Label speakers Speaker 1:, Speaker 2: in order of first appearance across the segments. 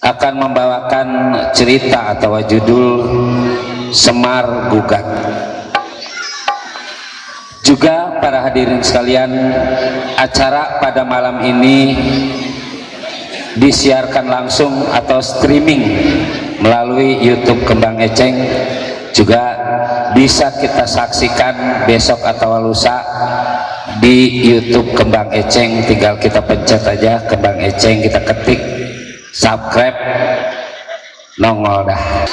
Speaker 1: akan membawakan cerita atau judul Semar Gugat. Juga para hadirin sekalian, acara pada malam ini disiarkan langsung atau streaming melalui YouTube Kembang Eceng. Juga bisa kita saksikan besok atau lusa di YouTube Kembang Eceng. Tinggal kita pencet aja Kembang Eceng, kita ketik subscribe, nongol dah.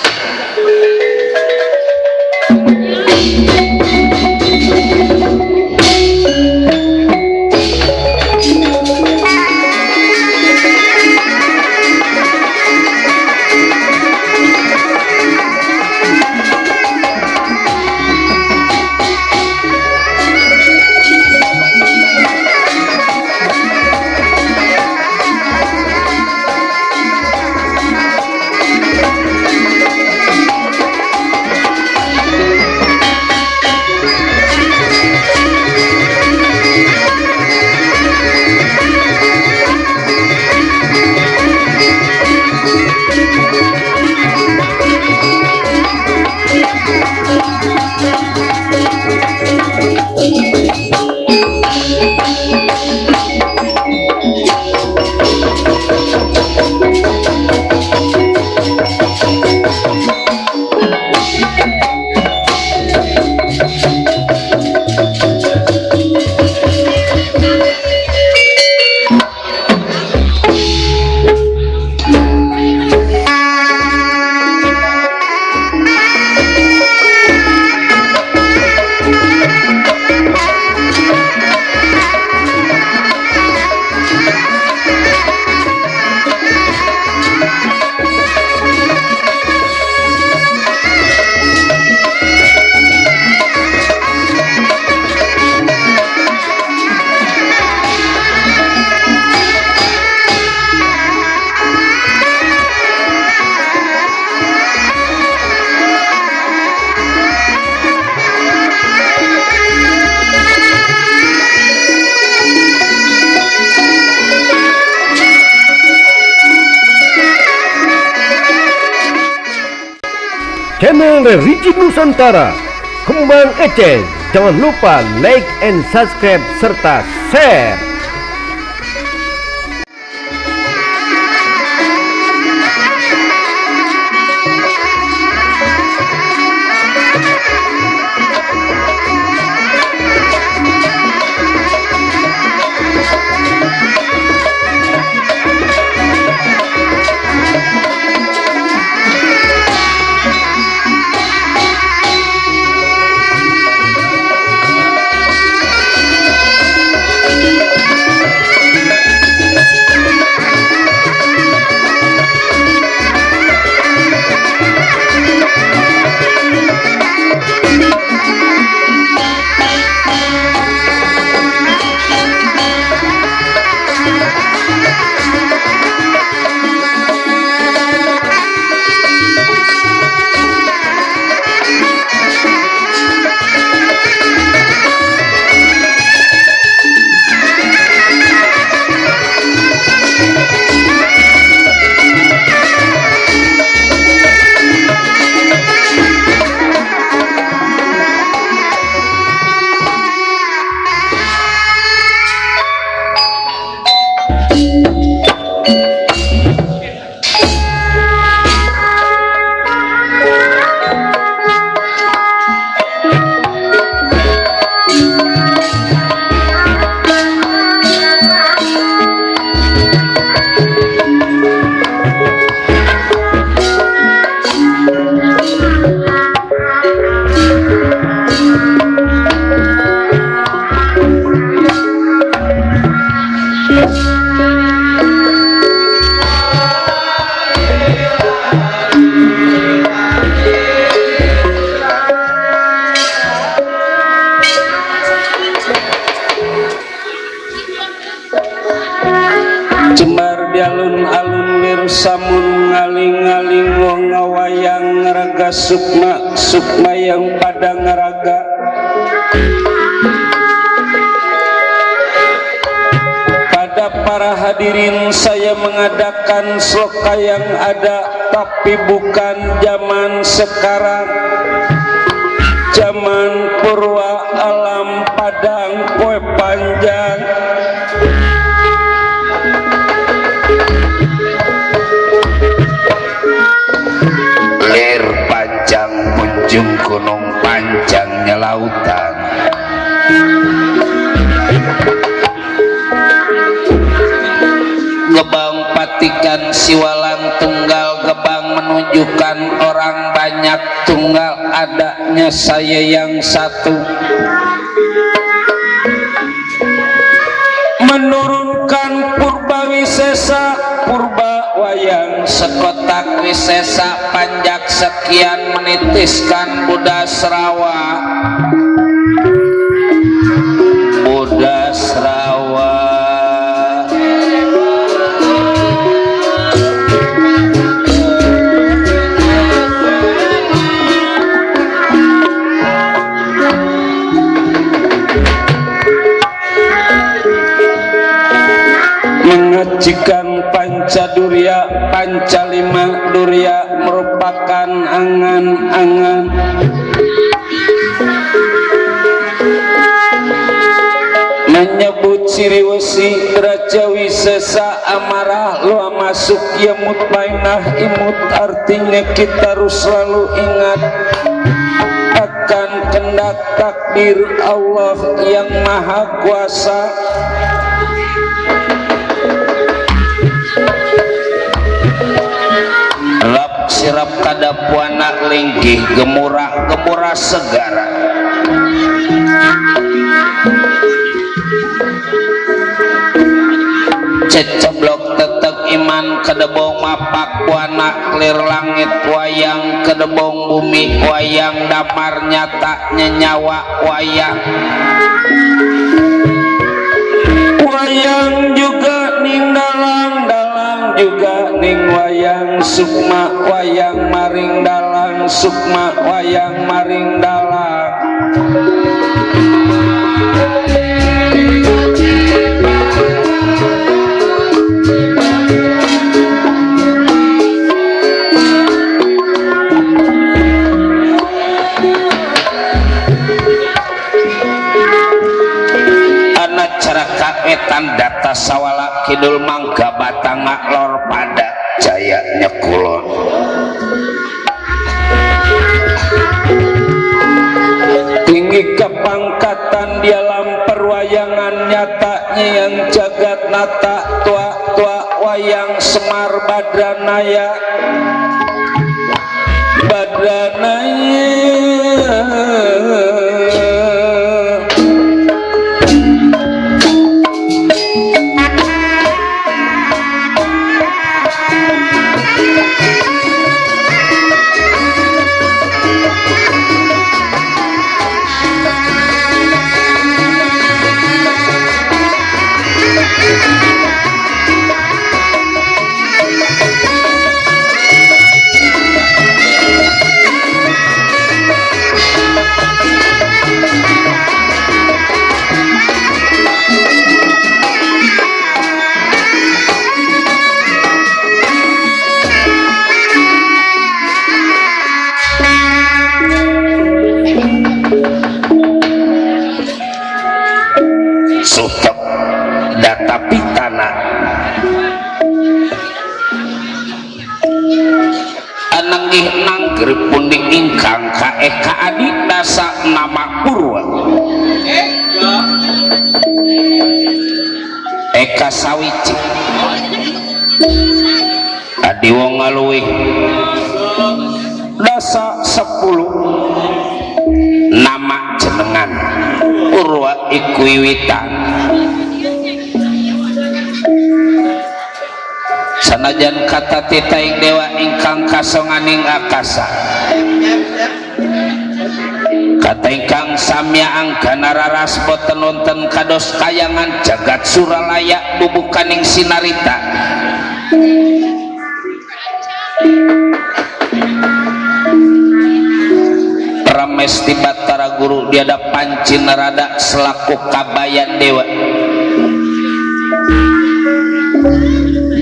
Speaker 2: Channel Rigid Nusantara Kembang Eceng. Jangan lupa like and subscribe serta share.
Speaker 1: Cemar di alun-alun lir samun ngaling-ngaling wong ngawayang ngeraga sukma yang pada ngeraga. Pada para hadirin, saya mengadakan sloka yang ada tapi bukan zaman sekarang, zaman purwa alam padang poe panjang. Lir panjang punjung gunung, panjangnya lautan. Gebang patikan siwalan tunggal, gebang menunjukkan orang banyak, tunggal adanya saya yang satu. Menurunkan purba wisesa, purba wayang sekotak wisesa, panjak sekian menitiskan Buddha Serawa. Buddha Serawa mengajikan Pancadurya, Pancalima Durya merupakan angan-angan. Menyebut ciri wesi Raja Wisesa amarah lu masuk yamut bainah imut, artinya kita harus selalu ingat akan kehendak takdir Allah yang Maha Kuasa. Lap sirap kadapuana linggih gemurah segara. Ceceblok tetep iman kedebong mapak wana lir langit wayang kedebong bumi wayang damar nyata nyenyawa wayang. Wayang juga ning dalang juga ning wayang sukma wayang maring dalang sukma wayang maring dalang. Etan data sawala kidul mangga batanga lor pada jayanya kulon. Tinggi kepangkatan di alam perwayangan nyatanya yang jagat nata tua wayang Semar Badranaya sutek data pitana ananggih nangger pundi ingkang kaeka adi dasa nama purwa eka sawici adi wong ngaluih dasa 10 nama jenengan Purwa iku wiwitan sanajan kata titaing dewa ingkang kasonganing akasa kata ingkang samya anggana raras boten wonten kados kayangan jagat suralaya bubukaning sinarita Ramesti Batara Guru diada Panci Narada selaku kabayan dewa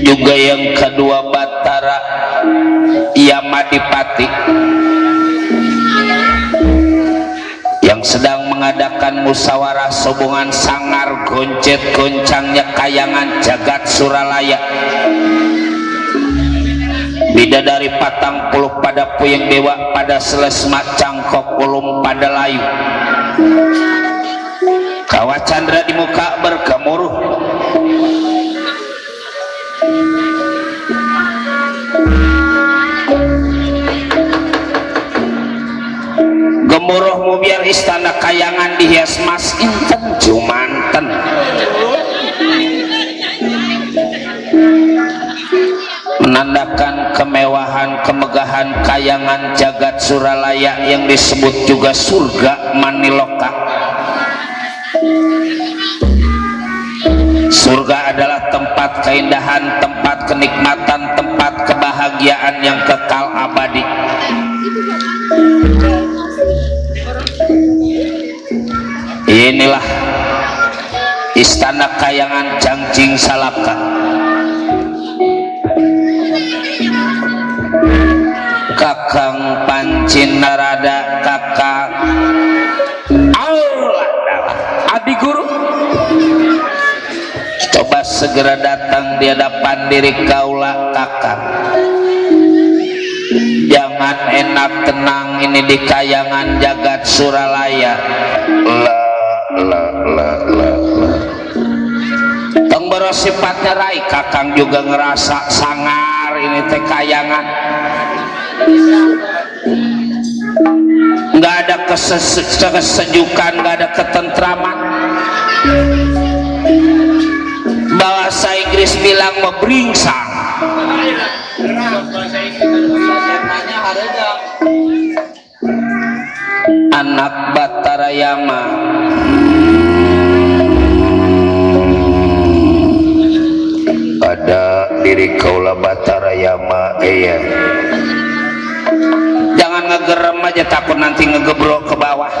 Speaker 1: juga yang kedua Batara Yamadipati yang sedang mengadakan musyawarah hubungan sangar goncet goncangnya kayangan jagat Suralaya. Bidadari patang puluh pada puyeng dewa pada selesma cangkok ulum pada layu. Kawah Chandra di muka bergemuruh. Gemuruhmu biar istana kayangan dihias mas inten jumanten. Menandakan kemewahan kemegahan kayangan jagat Suralaya yang disebut juga surga Maniloka. Surga adalah tempat keindahan, tempat kenikmatan, tempat kebahagiaan yang kekal abadi. Inilah istana kayangan Jangjing Salaka. Kakang Pancin Narada, kakang Allah Adi Guru, coba segera datang di hadapan diri kaula kakang. Jangan enak tenang ini di kayangan jagat Suralaya. Tengboro sifatnya rai kakang juga ngerasa sangar ini teh kayangan. Nggak ada kesejukan, nggak ada ketentraman. Bahasa Inggris bilang memberingsang. Anak Batara Yama pada diri kaula Batara Yama iya. Jangan ngegerem aja, takut nanti ngegebrok ke bawah.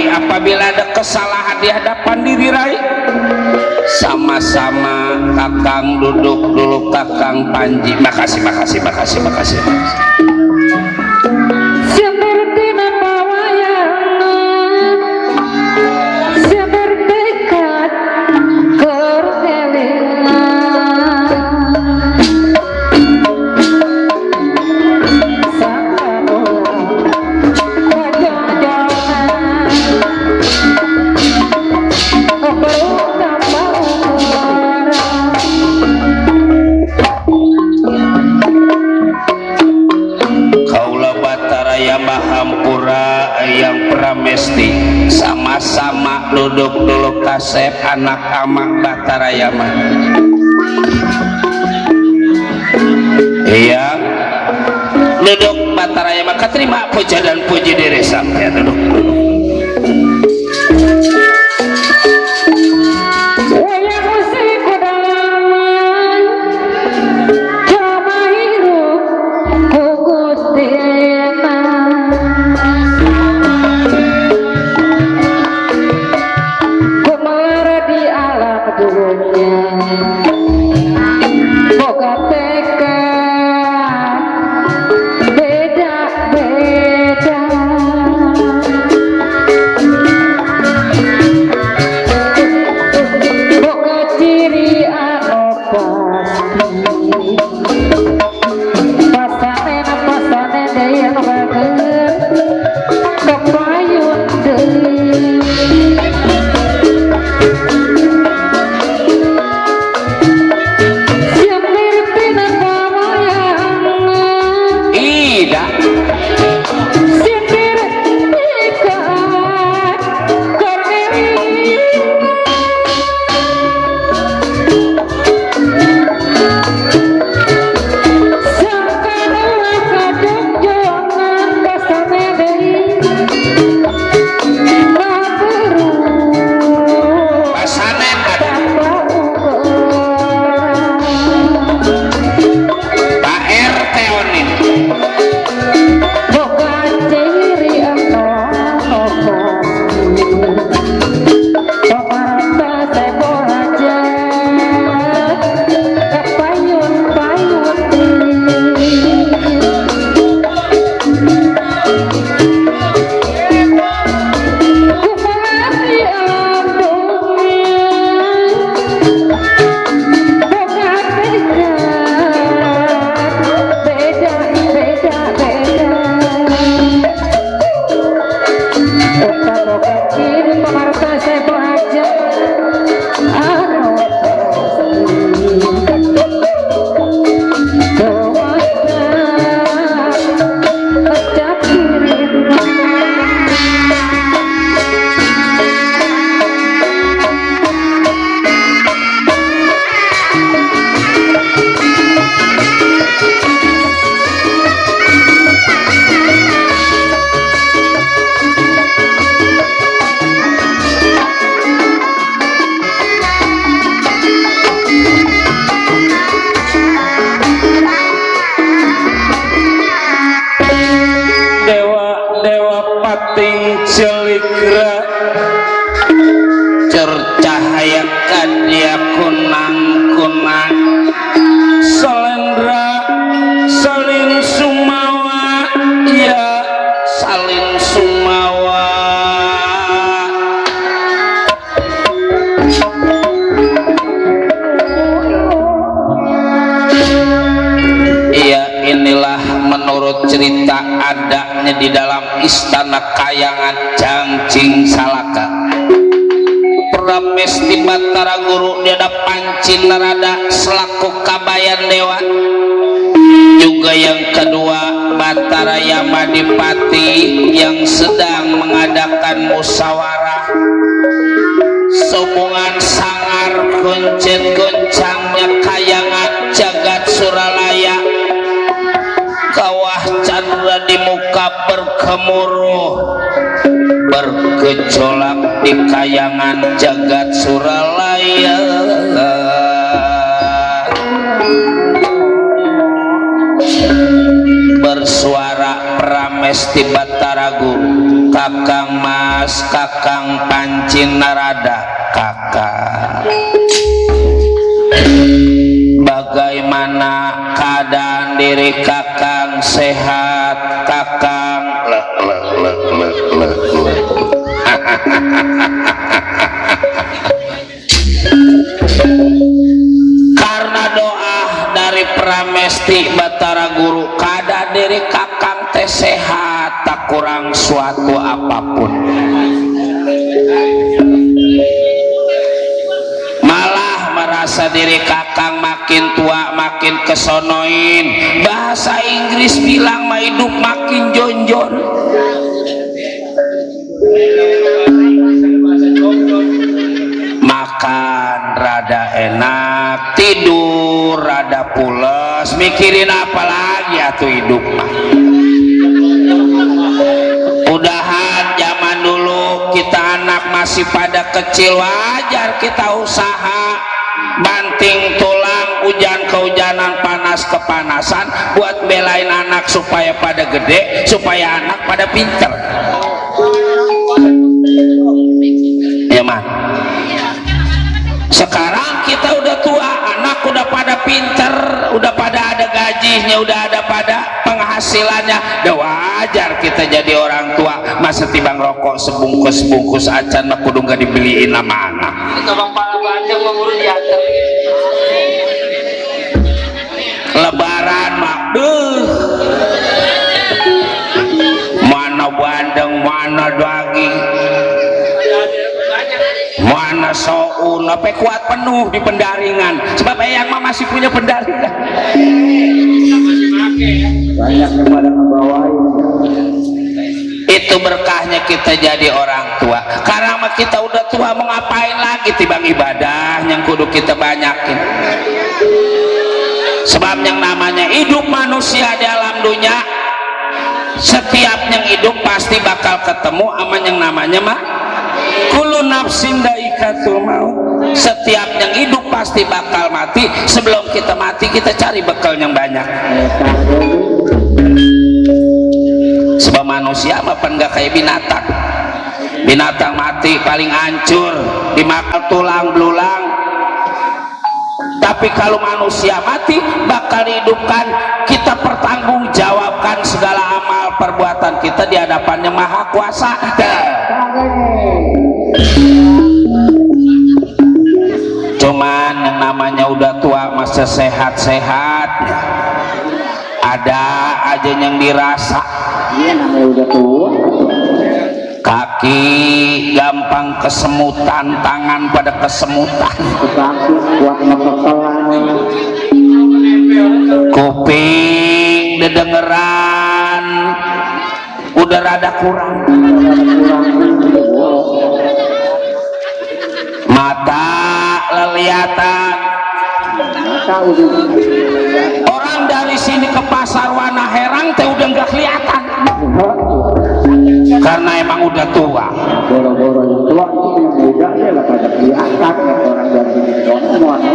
Speaker 1: Apabila ada kesalahan di hadapan diri rai, sama-sama kakang duduk dulu kakang Panji. Makasih.
Speaker 3: Seperti nama wayangan, seperti kat kertelingan, sangka ulang kejodohan, keberukan orang.
Speaker 1: Kaula Batara Yama Hampura yang Pramesti, sama-sama duduk dulu kasep anak amak Batara Yama. Iya, duduk Batara Yama, keterima puja dan puji diri sampai duduk.
Speaker 3: Wayang musik kedalangan, coba hirup kukus dina. Kumara di alam dunia.
Speaker 1: cerita adanya di dalam istana kayangan Cangcing Salaka. Pramesti Batara Guru di ada Pancin Narada selaku Kabayan Dewa. Juga yang kedua Batara Yamadipati yang sedang mengadakan musyawarah hubungan sangar gonceng-goncangnya kayangan jagat Suralaya. Kawah Chandra di muka bergemuruh bergejolak di kayangan jagat Suralaya. Bersuara Pramesti Batara Guru, Kakang Mas, Kakang Pancin Narada, Kakang. Bagaimana keadaan diri Kakang? Sehat Kakang? Karena doa dari Pramesti Batara Guru, keadaan diri Kakang teh sehat, tak kurang suatu apapun. Malah merasa diri Kakang makin tua makin kesonoin. Bahasa Inggris bilang mah hidup makin jonjon. Makan rada enak, tidur rada pules, mikirin apa lagi atuh hidup mah. Udahan zaman dulu kita anak masih pada kecil, wajar kita usaha banting tulang, hujan kehujanan, panas kepanasan buat belain anak supaya pada gede, supaya anak pada pinter. Ya man. Sekarang kita udah tua, anak udah pada pinter, udah pada ada gajinya, udah ada pada penghasilannya. Udah wajar kita jadi orang tua. Masa tibang rokok sebungkus-bungkus acan mah kudu gak dibeliin sama anak. Itu bang pala bandeng mengurus diantar. Lebaran mah, mana bandeng, mana daging, mana soun, apa kuat penuh di pendaringan. Sebab eyang mah masih punya pendaringan. Banyak yang pada ngebawain. Itu berkahnya kita jadi orang tua. Karena kita udah tua, mau ngapain lagi tibang ibadah yang kudu kita banyakin. Sebab yang namanya hidup manusia di alam dunia, setiap yang hidup pasti bakal ketemu sama yang namanya mah kullu nafsin dha'iqatul maut. Setiap yang hidup pasti bakal mati. Sebelum kita mati kita cari bekal yang banyak. Sebab manusia mah pen gak kayak binatang. Binatang mati paling hancur, dimakan tulang belulang. Tapi kalau manusia mati bakal dihidupkan, kita pertanggungjawabkan segala amal perbuatan kita di hadapan Yang Maha Kuasa. Cuman yang namanya udah tua masa sehat-sehatnya, ada aja yang dirasa. Iya namanya udah tua. Kaki gampang kesemutan, tangan pada kesemutan, kuping dedengeran udah rada kurang, mata lelihatan. Orang dari sini ke pasar Wana Herang teh udah nggak kelihatan karena emang udah tua. Boro-boro yang tua itu yang muda ya lah pada kelihatan. Orang dari sini doang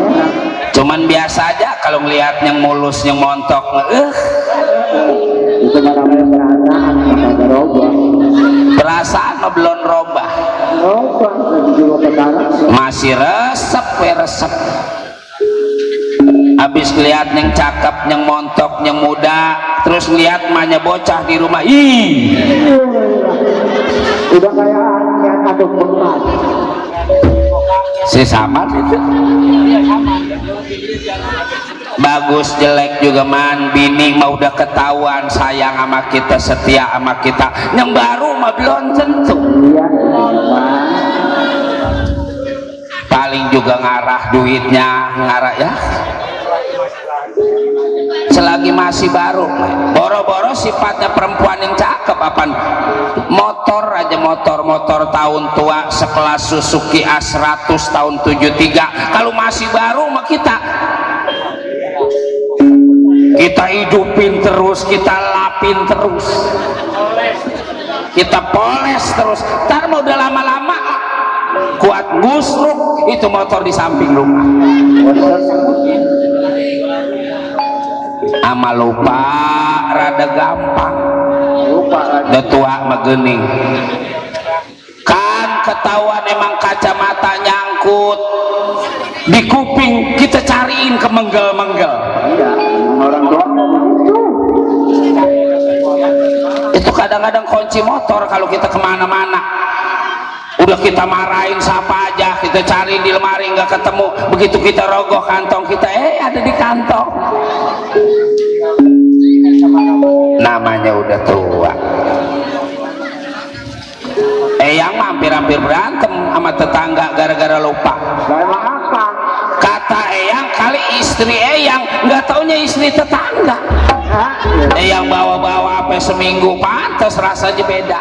Speaker 1: cuman biasa aja kalau ngelihat yang mulus yang montok itu namanya perasaan, maka robah. Perasaan mah belum robah, masih resep resep. Habis lihat yang cakep, yang montok, yang muda, terus lihat mahnya bocah di rumah, ih, udah kayak yang aduk bekas. Si Samad itu bagus jelek juga man bini mah udah ketahuan sayang sama kita, setia sama kita. Yang baru mah belum tentu. Paling juga ngarah duitnya, ngarah ya selagi masih baru. Boro-boro sifatnya perempuan yang cakep apa motor aja, motor tahun tua sekelas Suzuki A100 tahun 73. Kalau masih baru mah kita hidupin terus, kita lapin terus, kita poles terus. Ntar mau udah lama-lama kuat gusruk itu motor di samping rumah. Ama lupa rada gampang, udah tua megening kan ketahuan emang kacamata nyangkut di kuping, kita cariin ke menggel-menggel. Orang tua itu kadang-kadang kunci motor kalau kita kemana-mana udah kita marahin siapa aja, kita cari di lemari nggak ketemu, begitu kita rogoh kantong kita ada di kantong. Namanya udah tua. Yang hampir-hampir berantem sama tetangga gara-gara lupa. Kata Eyang kali istri Eyang nggak taunya istri tetangga. Eyang bawa-bawa apa seminggu pantas rasanya beda.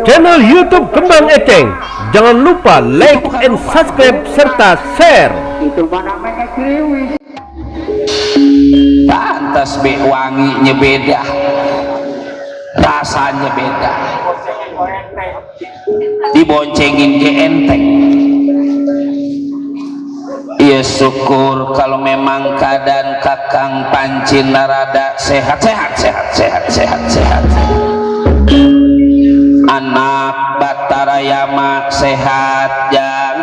Speaker 2: Channel YouTube Kembang Eceng, jangan lupa like and subscribe serta share.
Speaker 4: Itu mana namanya kriwis.
Speaker 1: Pantas wanginya beda, rasanya beda, diboncengin ke enteng. Ya syukur kalau memang keadaan Kakang Panci Narada sehat. Anak Batara Yama sehat jang.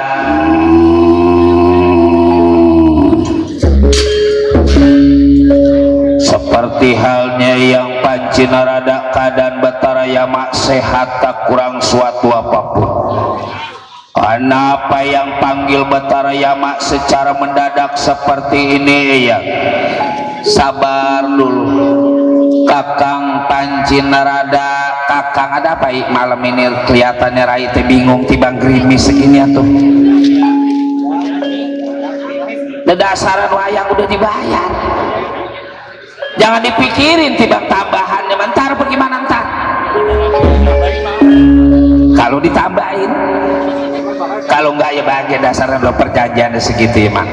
Speaker 1: Seperti halnya yang Panci Narada, keadaan Batara Yama sehat tak kurang suatu apapun. Kenapa yang panggil Batara Yama secara mendadak seperti ini ya? Sabar dulu Kakang Panci Narada. Kakang ada apa malam ini kelihatannya Rai teh bingung tibang gerimis segini atuh. Dasaran wayang udah dibayar. Jangan dipikirin tibang tambahannya, ntar bagaimana ntar kalau ditambahin, kalau enggak ya bahagia dasarnya udah perjanjian segitu ya man.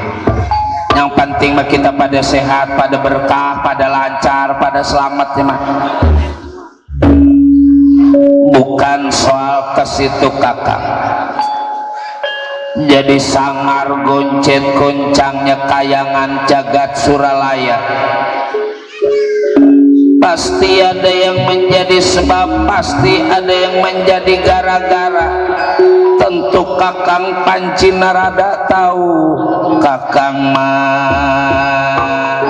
Speaker 1: Yang penting mah kita pada sehat, pada berkah, pada lancar, pada selamat ya man. Bukan soal ke situ Kakang jadi sangar goncet goncangnya kayangan jagat Suralaya. Pasti ada yang menjadi sebab, pasti ada yang menjadi gara-gara. Tentu Kakang Panci Narada tahu. Kakang mah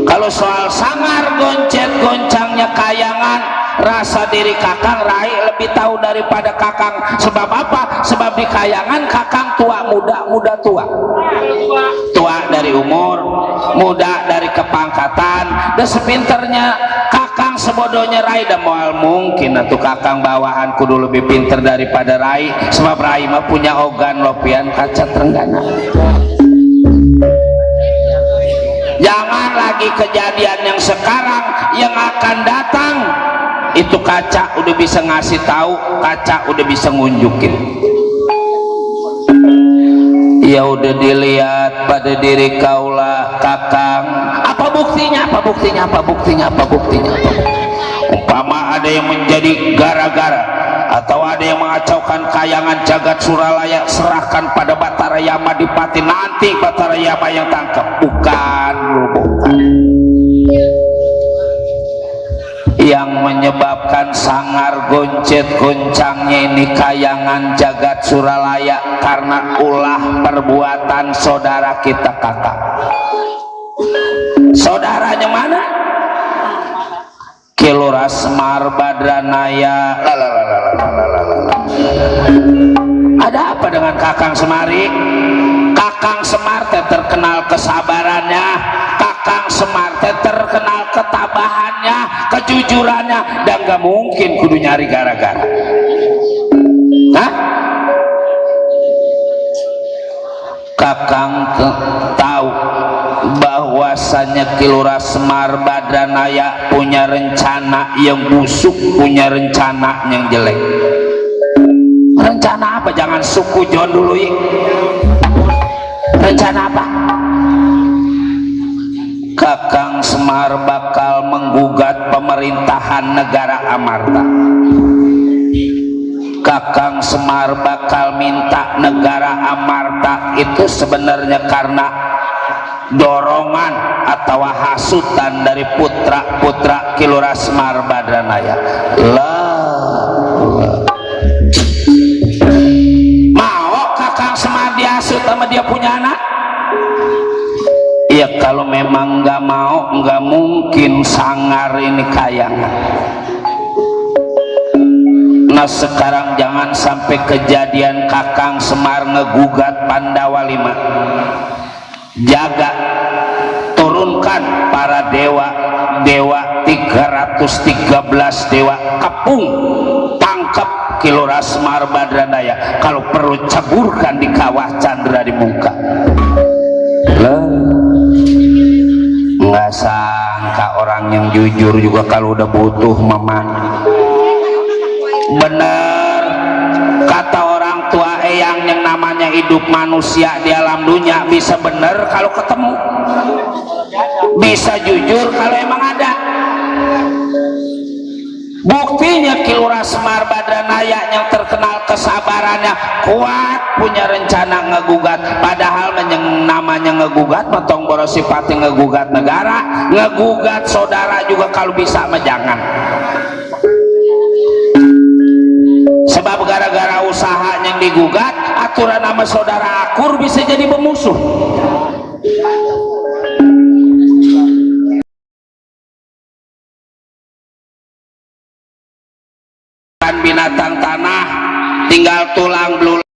Speaker 1: kalau soal sangar goncet goncangnya kayangan, rasa diri Kakang Rai lebih tahu daripada Kakang. Sebab apa? Sebab di kayangan Kakang tua muda, muda tua, tua dari umur, muda dari kepangkatan. Dan sepinternya Kakang sebodohnya Rai dan moal mungkin atau Kakang bawaan kudu lebih pinter daripada Rai. Sebab Rai mah punya ogan lopian kaca trenggana. Jangan lagi kejadian yang sekarang, yang akan datang itu kaca udah bisa ngasih tahu, kaca udah bisa ngunjukin. Ya udah dilihat pada diri kaula Kakang. Apa buktinya? Apa buktinya? Apa buktinya? Apa buktinya? Umpama ada yang menjadi gara-gara atau ada yang mengacaukan kayangan jagat Suralaya, serahkan pada Batara Yama Dipati. Nanti Batara Yama yang tangkap. Bukan. Yang menyebabkan sangar goncet goncangnya ini kayangan jagat Suralaya karena ulah perbuatan saudara kita Kakang. Saudaranya mana? Kilora Semar Badranaya. Ada apa dengan Kakang Semari? Kakang Semar teh terkenal kesabarannya, Kakang Semar teh terkenal ketabahannya, kejujurannya, dan gak mungkin kudu nyari gara-gara. Hah? Kakang tahu bahwasanya Kilora Semar Badranaya punya rencana yang busuk, punya rencana yang jelek. Rencana apa? Jangan suku John dulu ya. Rencana apa? Kakang Semar bakal menggugat pemerintahan negara Amarta. Kakang Semar bakal minta negara Amarta itu sebenarnya karena dorongan atau hasutan dari putra-putra Kilora Semar Badranaya. Mau Kakang Semar dihasut sama dia punya anak? Ya kalau memang nggak mau, nggak mungkin sangar ini kayangan. Nah sekarang jangan sampai kejadian Kakang Semar ngegugat Pandawa 5. Jaga, turunkan para dewa 313 dewa, kepung, tangkap Kilora Semar Badranaya, kalau perlu ceburkan di kawah Candra di muka. Nggak sangka orang yang jujur juga kalau udah butuh memang bener kata orang tua eyang, yang namanya hidup manusia di alam dunia bisa bener kalau ketemu, bisa jujur kalau emang ada. Buktinya Kilora Semar Badranaya yang terkenal kesabarannya, kuat, punya rencana ngegugat, padahal yang namanya ngegugat potong borosipati, ngegugat negara, ngegugat saudara juga kalau bisa mah jangan. Sebab gara-gara usaha yang digugat, aturan nama saudara akur bisa jadi pemusuh. Binatang tanah tinggal tulang belulang.